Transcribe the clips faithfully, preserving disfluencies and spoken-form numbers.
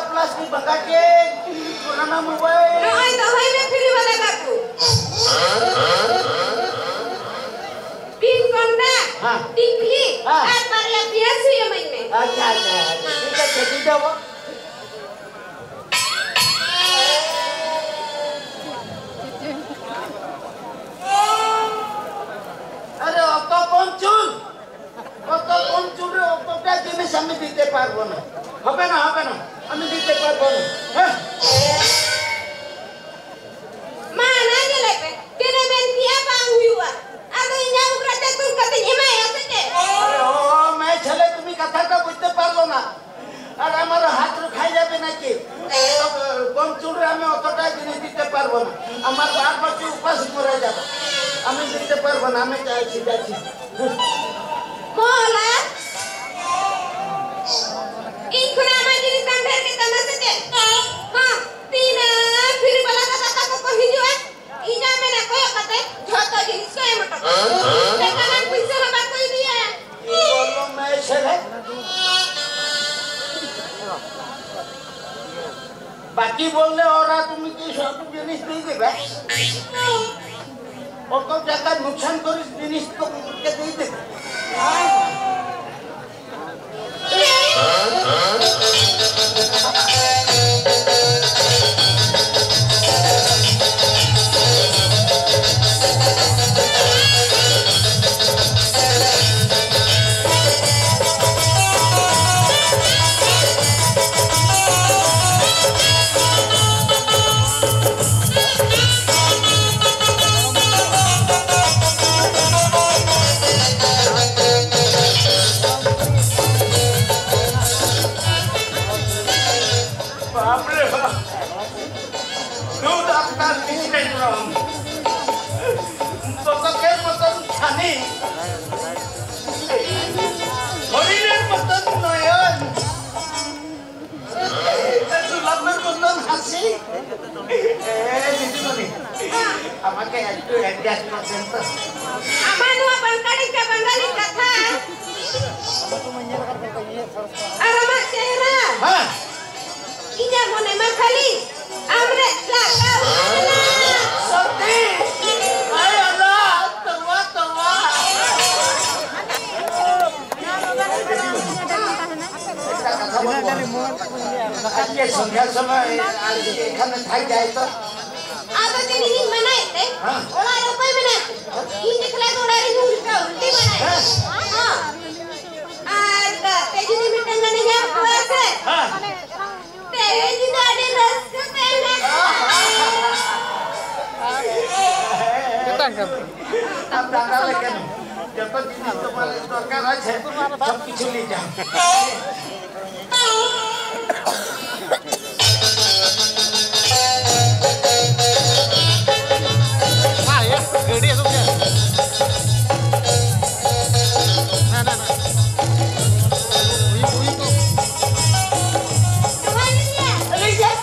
Plastic ᱵᱟᱸᱜᱟ ᱠᱮ, ᱯᱩᱨᱟᱱᱟ mobile. ᱱᱚᱜᱼᱚᱭ ᱫᱚᱦᱚᱭ ᱢᱮ ᱯᱷᱤᱨᱤ ᱵᱟᱞᱟ ᱵᱟᱹᱵᱩ᱾ ᱯᱤᱱ ᱠᱚᱱᱰᱟ, ᱦᱮᱸ᱾ ᱴᱤᱠᱞᱤ, ᱦᱮᱸ᱾ ᱟᱨ ᱵᱟᱨᱭᱟ ᱯᱮᱭᱟ ᱥᱩᱭ ᱮᱢᱟᱹᱧ ᱢᱮ᱾ ᱟᱪᱪᱷᱟ, ᱟᱪᱪᱷᱟ, ᱟᱪᱪᱷᱟ᱾ ᱴᱷᱤᱠ ᱟᱪᱷᱮ, ᱴᱷᱤᱠ ᱟᱪᱷᱮ᱾ আরে, অত কম চুল, অত কম চুলরে অতটা জিনিস আমি দিতে পারবো না। হবে না, হবে না, আমি দিতে পারবো না। হ্যাঁ। ᱢᱟ, ᱚᱱᱟ ᱧᱮᱞᱮ ᱯᱮ, ᱛᱤᱱᱟᱹᱜ ᱢᱮᱱ ᱠᱮᱜᱼᱟ ᱵᱟᱝ ᱦᱩᱭᱩᱜᱼᱟ᱾ ᱟᱫᱚ ᱤᱧᱟᱹᱜ ᱩᱵ ᱨᱟᱡᱟ ᱛᱩᱞ ᱠᱟᱛᱮᱧ ᱮᱢᱟᱭᱟ ᱥᱮ ᱪᱮᱫ? আরে, ও মেয়ে ছেলে, তুমি কথাটা বুঝতে পারলো না। আর আমার হাত খাই যাবে নাকি? কম চুলরে আমি অতটা জিনিস দিতে পারবো না। আমার বার বছর উপাস মরে যাবো। আমি দিতে পারবো না, আমি যাচ্ছি, যাচ্ছি। ᱢᱚᱦᱚᱞᱟ, ᱤᱧ ᱠᱷᱚᱱᱟᱜ ᱟᱢᱟᱜ ᱡᱤᱱᱤᱥ ᱫᱟᱢ ᱰᱷᱮᱨ ᱜᱮ ᱛᱟᱢᱟ ᱥᱮ ᱪᱮᱫ? ᱦᱚᱸ, ᱛᱤᱱᱟᱹᱜ ᱯᱷᱤᱨᱤ ᱵᱟᱞᱟ ᱫᱟᱫᱟ ᱛᱟᱠᱚ ᱠᱚ ᱦᱤᱡᱩᱜᱼᱟ, ᱤᱧᱟᱹᱜ ᱢᱮᱱᱟ ᱠᱚᱭᱚᱜ ᱠᱟᱛᱮ ᱡᱷᱚᱛᱚ ᱡᱤᱱᱤᱥ ᱠᱚ ᱮᱢ ᱦᱚᱴᱚ ᱠᱟᱜᱼᱟ᱾ ᱴᱟᱠᱟ ᱵᱟᱝ ᱯᱩᱭᱥᱟᱹ ᱦᱚᱸ ᱵᱟᱠᱚ ᱤᱫᱤᱭᱟ᱾ বললো মেয়ে ছেলে, বাকি বললে ওরা তুমি কি সব জিনিস দিয়ে দেবে? অত টাকা লোকসান করিস, জিনিস তো দিয়ে দেবে। বাপরে বাপ। দুধ আপনার মিষ্টি রং। বতকের মতন খানি। হরিণের মতন নয়ন। গোলাপের মতন হাসি। এ, দিদিমণি, আমাকে একটু অ্যাডজাস্ট করবেন তো? ᱟᱢᱟᱜ ᱱᱚᱣᱟ ᱵᱟᱝᱜᱟᱞᱤ ᱠᱟ ᱵᱟᱝᱜᱟᱞᱤ ᱠᱟᱛᱷᱟ᱾ ᱟᱨ ᱟᱢᱟᱜ ᱪᱮᱦᱨᱟ᱾ ᱦᱮᱸ᱾ ᱢᱚᱱᱮ ᱢᱟ ᱠᱷᱟᱹᱞᱤ ᱟᱢᱨᱮ ᱞᱟᱜᱟᱣ ᱠᱟᱱᱟ᱾ ᱥᱚᱛᱤ! ᱟᱭ ᱟᱞᱞᱟ! ᱛᱚᱣᱟ, ᱛᱚᱣᱟ! ᱮᱴᱟᱜ ᱠᱟᱛᱷᱟ ᱵᱚᱱ ᱨᱚᱲᱟ᱾ ᱟᱡ ᱜᱮ ᱥᱚᱱᱫᱷᱭᱟ ᱥᱚᱢᱚᱭ ᱟᱨ ᱮᱠᱷᱟᱱ ᱛᱷᱟᱭ ᱡᱟᱭ ᱛᱚ᱾ ᱟᱫᱚ ᱪᱮᱫ ᱤᱧ ᱢᱟᱱᱟᱭᱮᱫ ᱛᱮ? ᱦᱮᱸ᱾ ᱚᱲᱟᱜ ᱨᱮ ᱚᱠᱚᱭ ᱢᱮᱱᱟᱭ ᱛᱮ? ᱤᱧ ᱮᱠᱞᱟ ᱜᱮ ᱚᱲᱟᱜ ᱨᱤᱧ ᱩᱞᱴᱟᱹ ᱩᱞᱴᱤ ᱵᱟᱲᱟᱭᱟ᱾ ᱦᱮᱸ᱾ ᱦᱚᱸ᱾ ᱟᱨ ᱜᱟᱛᱮ ᱡᱩᱫᱤ ᱢᱤᱫᱴᱟᱝ ᱜᱟᱱᱮ ᱧᱟᱢ ᱠᱚᱣᱟ ᱥᱮ, ᱦᱮᱸ᱾ ᱛᱮᱦᱮᱧ ᱧᱤᱫᱟᱹ ᱟᱹᱰᱤ ᱨᱟᱹᱥᱠᱟᱹ ᱛᱮ ᱮᱱᱮᱡ ᱪᱮᱛᱟᱱ ᱠᱟᱹᱢᱤ᱾ ᱟᱢ ᱫᱟᱫᱟ ᱞᱮᱠᱟᱱ ᱡᱚᱛᱚ ᱡᱤᱱᱤᱥ ᱫᱚ ᱵᱟᱞᱮ ᱫᱚᱨᱠᱟᱨᱟ, ᱥᱚᱵ ᱠᱤᱪᱷᱩ ᱞᱟᱹᱭ ᱡᱟᱢ᱾ ᱢᱟ ᱭᱟ, ᱜᱟᱹᱰᱤ ᱟᱹᱜᱩ ᱠᱮᱫ᱾ ᱱᱟ, ᱱᱟ, ᱱᱟ᱾ ᱩᱭᱩ, ᱩᱭᱩ ᱠᱚ᱾ ᱦᱮᱸ᱾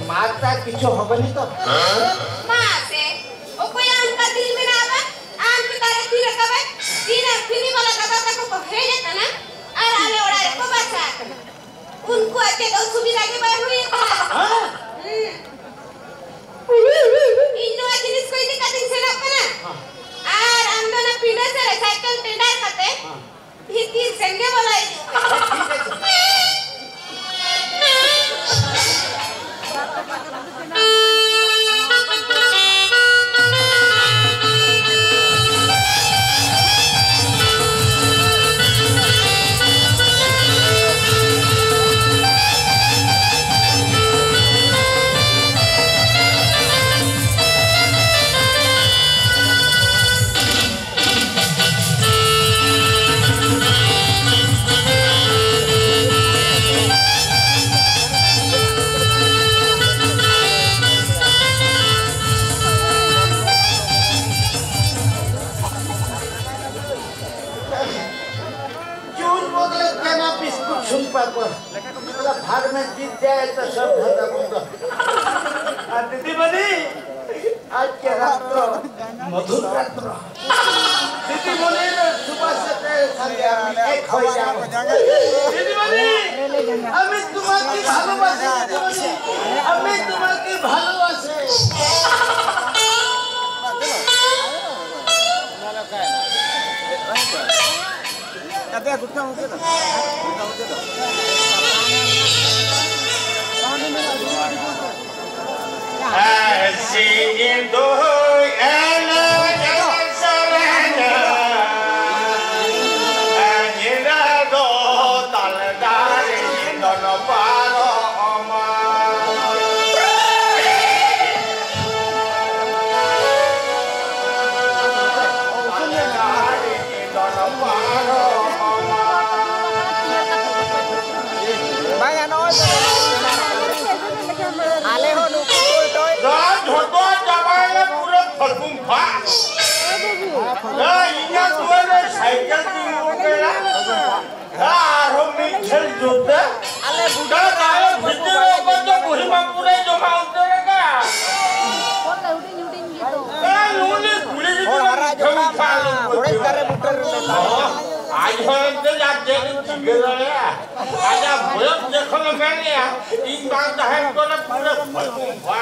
ᱢᱟᱨ ᱛᱟ ᱠᱤᱪᱷᱩ ᱦᱚᱵᱮ ᱱᱤ ᱛᱚ? ᱢᱟ ᱥᱮ, ᱚᱠᱚᱭᱟᱜ ᱚᱱᱠᱟ ᱫᱤᱞ ᱢᱮᱱᱟᱜᱼᱟ ᱵᱟ? ᱟᱢ ᱪᱮᱛᱟᱱ ᱨᱮ ᱛᱤ ᱨᱟᱠᱟᱵᱟᱭ, ᱛᱤᱱᱟᱹᱜ ᱯᱷᱤᱨᱤ ᱵᱟᱞᱟ ᱫᱟᱫᱟ ᱛᱟᱠᱚ ᱠᱚ ᱦᱮᱡ ᱟᱠᱟᱱᱟ ᱟᱨ ᱟᱞᱮ ᱚᱲᱟᱜ ᱨᱮᱠᱚ ᱵᱟᱥᱟ ᱟᱠᱟᱱᱟ᱾ ᱩᱱᱠᱩᱣᱟᱜ ᱪᱮᱫ ᱚᱥᱩᱵᱤᱫᱷᱟ ᱜᱮ ᱵᱟᱭ ᱦᱩᱭ ᱟᱠᱟᱱᱟ᱾ ᱦᱮᱸ? ᱦᱩᱸ᱾ ᱤᱧ ᱱᱚᱣᱟ ᱡᱤᱱᱤᱥ ᱠᱚ ᱤᱫᱤ ᱠᱟᱛᱮᱧ ᱥᱮᱱᱚᱜ ᱠᱟᱱᱟ᱾ ᱦᱮᱸ᱾ ᱟᱨ ᱟᱢ ᱫᱚ ᱚᱱᱟ ᱯᱤᱸᱰᱟᱹ ᱥᱮᱫ ᱨᱮ ᱥᱟᱭᱠᱮᱞ ᱴᱮᱸᱰᱟᱨ ᱠᱟᱛᱮ ᱦᱮᱸ᱾ ᱵᱷᱤᱛᱤᱨ ᱥᱮᱱ ᱜᱮ ᱵᱚᱞᱚ ᱦᱤᱡᱩᱜ ᱢᱮ᱾ ᱴᱷᱤᱠ ᱟᱪᱷᱮ᱾ ᱟᱨ ᱢᱮ ᱡᱤᱛ ᱡᱟᱭ ᱛᱚ ᱥᱚᱵ ᱫᱷᱚᱨᱢᱚ ᱠᱚ᱾ ᱟᱨ ᱫᱤᱫᱤᱢᱚᱱᱤ, ᱟᱡ ᱠᱮ ᱨᱟᱛᱨᱚ ᱢᱚᱫᱷᱩᱨ ᱨᱟᱛᱨᱚ᱾ দিদিমণির সুবাসেতে খালি আমি এক হয়ে যাব। দিদিমণি, আমি তোমাকে ভালোবাসি দিদিমণি, আমি তোমাকে ভালোবাসি। ᱵᱟᱝᱟ, ᱱᱚᱜᱼᱚᱭ ᱛᱚ᱾ ᱟᱞᱮ ᱦᱚᱸ ᱱᱩᱠᱩ ᱠᱚ ᱴᱚᱭ᱾ ᱡᱟ ᱡᱷᱚᱛᱚ ᱪᱟᱵᱟᱭᱮᱱᱟ ᱯᱩᱨᱟᱹ ᱯᱷᱟᱹᱜᱩᱱ ᱯᱷᱟᱜ᱾ ᱡᱟ ᱤᱧᱟᱹᱜ ᱫᱩᱣᱟᱹᱨ ᱨᱮ ᱥᱟᱭᱠᱮᱞ ᱛᱤᱸᱜᱩ ᱟᱠᱟᱱᱟ᱾ ᱡᱟ ᱟᱨᱦᱚᱸ ᱢᱤᱫ ᱡᱷᱟᱹᱞ ᱡᱩᱛ ᱛᱮ᱾ ᱟᱞᱮ ᱵᱩᱰᱷᱟᱹ ᱡᱟ ᱟᱞᱮ ᱵᱷᱤᱛᱤᱨ ᱨᱮ ᱚᱠᱚᱭ ᱪᱚ ᱵᱩᱲᱦᱤ ᱢᱟ ᱯᱩᱨᱟᱹᱭ ᱡᱚᱢᱟ ᱩᱛᱟᱹᱨ ᱟᱠᱟᱫ᱾ ᱦᱩᱰᱤᱧ ᱦᱩᱰᱤᱧ ᱜᱮᱫᱚ᱾ ᱡᱟ ᱱᱩᱱᱤ ᱠᱩᱲᱤ ᱜᱤᱫᱽᱨᱟᱹ ᱦᱚᱲ ᱦᱟᱨᱟ ᱡᱚᱠᱷᱟ ᱢᱟ ᱢᱚᱬᱮ ᱫᱟᱨᱮ ᱵᱩᱴᱟᱹ ᱨᱮᱞᱮ ᱛᱟᱦᱮᱸ᱾ ᱟᱡ ᱦᱚᱸ ᱮᱱᱛᱮ ᱡᱟ ᱪᱮᱫ ᱮ ᱪᱤᱠᱟᱹ ᱫᱟᱲᱮᱭᱟᱜᱼᱟ᱾ ᱟᱡᱟᱜ ᱵᱚᱭᱚᱥ ᱡᱚᱠᱷᱚᱱᱮ ᱢᱮᱱᱮᱜᱼᱟ, ᱤᱧ ᱵᱟᱝ ᱛᱟᱦᱮᱱ ᱠᱚᱨᱮ ᱯᱩᱨᱟᱹ ᱯᱷᱟᱹᱜᱩᱱ ᱵᱟ᱾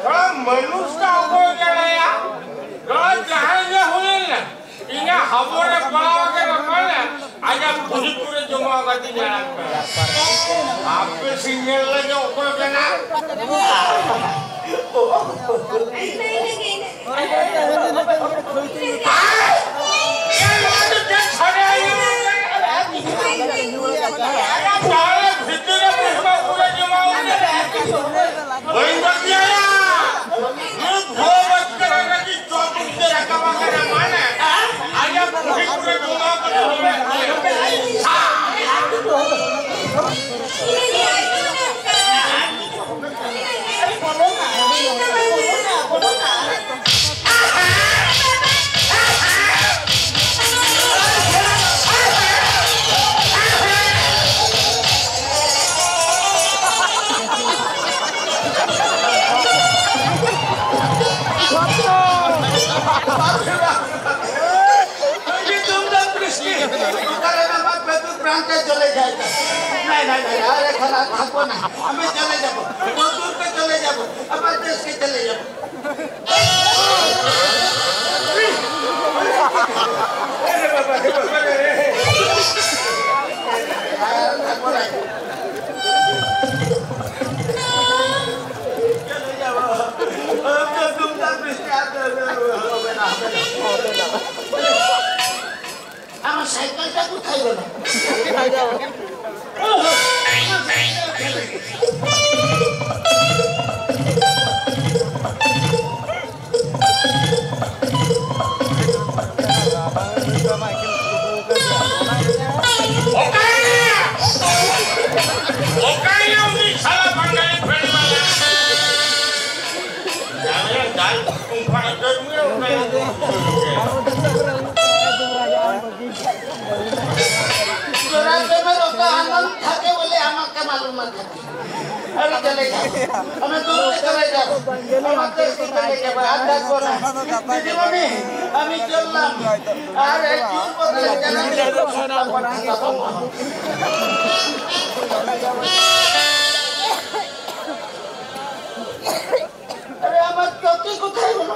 ᱛᱷᱚᱲᱟ ᱢᱟᱹᱱᱩᱥ ᱠᱟ ᱚᱠᱚᱭ ᱠᱟᱱᱟᱭᱟ? ᱛᱷᱚᱲᱟ ᱡᱟᱦᱟᱸᱭ ᱜᱮ ᱦᱩᱭᱮᱱᱟ, ᱤᱧᱟᱹᱜ ᱦᱟᱵᱚ ᱨᱮ ᱯᱟᱲᱟᱣ ᱠᱟᱱᱟ ᱢᱟᱱᱮ, ᱟᱡᱟᱜ ᱵᱩᱦᱤ ᱠᱚᱨᱮ ᱡᱚᱢᱟ ᱠᱟᱛᱮ ᱧᱮᱞ ᱯᱮ᱾ ᱟᱯᱮ ᱥᱤᱧ ᱧᱮᱞ ᱞᱟᱹᱜᱤᱫ ᱚᱠᱚᱭ ᱠᱟᱱᱟ? নাই, নাই, নাই, আর এখন আর থাকবো না। আমি চলে যাব। মজদুরকে চলে যাব। আমার দেশকে চলে যাব। আরে বাবা, রে বাবা রে। আর থাকবো না। চলে যাব। আমার সাইকেলটা কোথায় গেল? আমি চলে যাব। আমি দূরে চলে যাব। আমার দেশকে চলে যাব। আর থাকবো না। দিদিমণি, আমি চললাম। আর এই চুল বদলে জানা নেই। আরে, আমার চটি কোথায় গেল?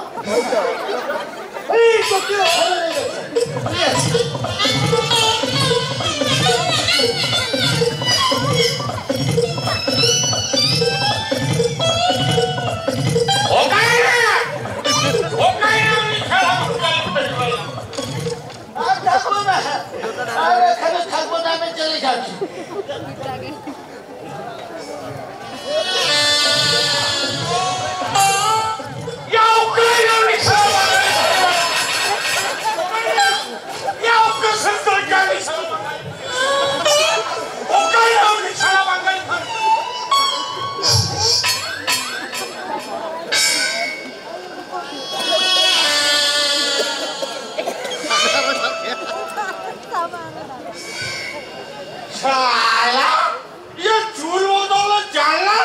এই চটি ওখানে রয়ে গেছে। আর থাকবো না। আর এখানে থাকবো না, আমি চলে যাচ্ছি। ᱥᱟᱞᱟ! ᱤᱭᱟᱹ ᱪᱩᱞ ᱵᱚᱫᱚᱞ ᱡᱟᱱᱞᱟ,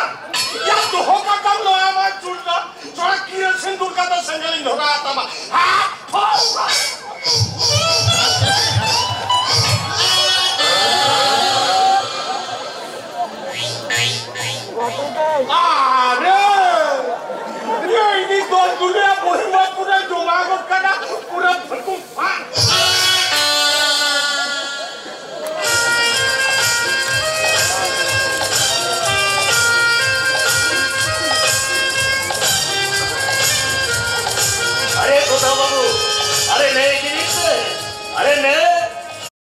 ᱤᱭᱟᱹ ᱫᱚᱦᱚ ᱠᱟᱛᱟᱢ ᱱᱚᱣᱟ ᱢᱟ ᱪᱩᱞ ᱫᱚ, ᱛᱷᱚᱲᱟ ᱠᱤᱨᱟᱹᱥᱤᱱ ᱫᱩᱞ ᱠᱟᱛᱮ ᱥᱮᱸᱜᱮᱞ ᱤᱧ ᱫᱷᱚᱨᱟᱣ ᱛᱟᱢᱟ᱾ ᱦᱟᱯ